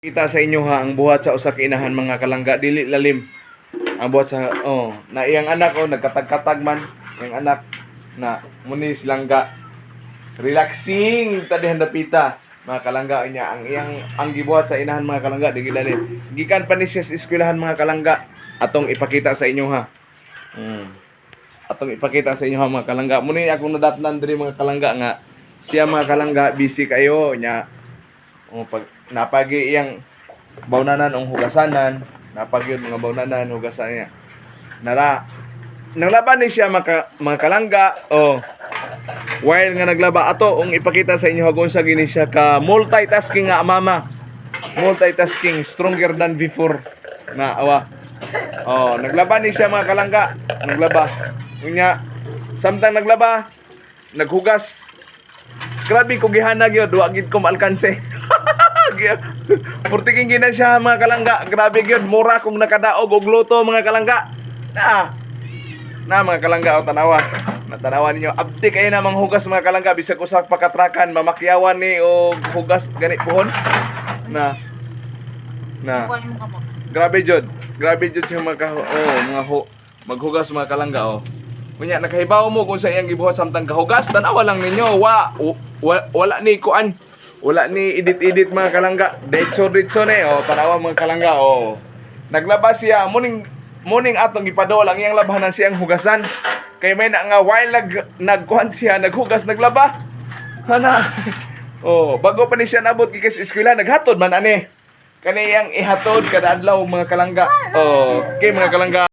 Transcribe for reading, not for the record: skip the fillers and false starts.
Kita sa inyo ha ang buhat sa usa ka inahan, mga kalangga, dili lalim. Ang buhat sa, oh, na iyang anak, oh, nagkatag-katag man iyang anak na muni silangga. Relaxing ta dihan dapita, mga kalangga. Niya ang iyang ang gibuhat sa inahan, mga kalangga, dili lalim. Gikan pa ni siya sa eskwelahan, mga kalangga, atong ipakita sa inyo ha. Atong ipakita sa inyo ha, mga kalangga. Muni akong nadatnan diri, mga kalangga, nga siya, mga kalangga, busy kayo nya. Oh, pag napagi iyang bawnanan ang hugasanan, napagi yun mga bawnanan hugasan niya. Nara nanglaban ni siya, mga kalangga, oh. While nga naglaba, ato ang ipakita sa inyo kung sa gini siya ka multitasking nga mama. Multitasking stronger than before na awa. Oh, naglaba ni siya, mga kalangga, naglaba. Unya samtang naglaba, naghugas. Grabe ko gihanag yun, wa gid ko maalkanse. Purtiking gina siya, mga kalangga. Grabe gyud, mura kong nakadaog og luto, mga kalangga. Na. Na, mga kalangga, o tanawa. Natanawa ninyo. Abti kayo na manghugas, mga kalangga, bisag usa pa katrakan mamakyawan ni og hugas gani puhon. Na. Na. Kuha mo kamot. Grabe jud. Grabe jud siya mga oh, mga maghugas, mga kalangga, oh. Unya nakahibaw mo kung sa iyang gibuhat samtang kahugas, tan-awa lang ninyo, wa, wala ni kuan. Wala ni edit-edit, mga kalangga. Diretso diretso ni, oh, tanawa, mga kalangga, oh. Naglaba siya muning muning atong gipadol ang iyang labanan siyang hugasan. Kay may na nga while nagkuan siya, naghugas, naglaba. Hana. Oh, bago pa ni siya nabot gikas eskwela, naghatod man ani. Kani iyang ihatod kada adlaw, mga kalangga. Oh, okay, mga kalangga.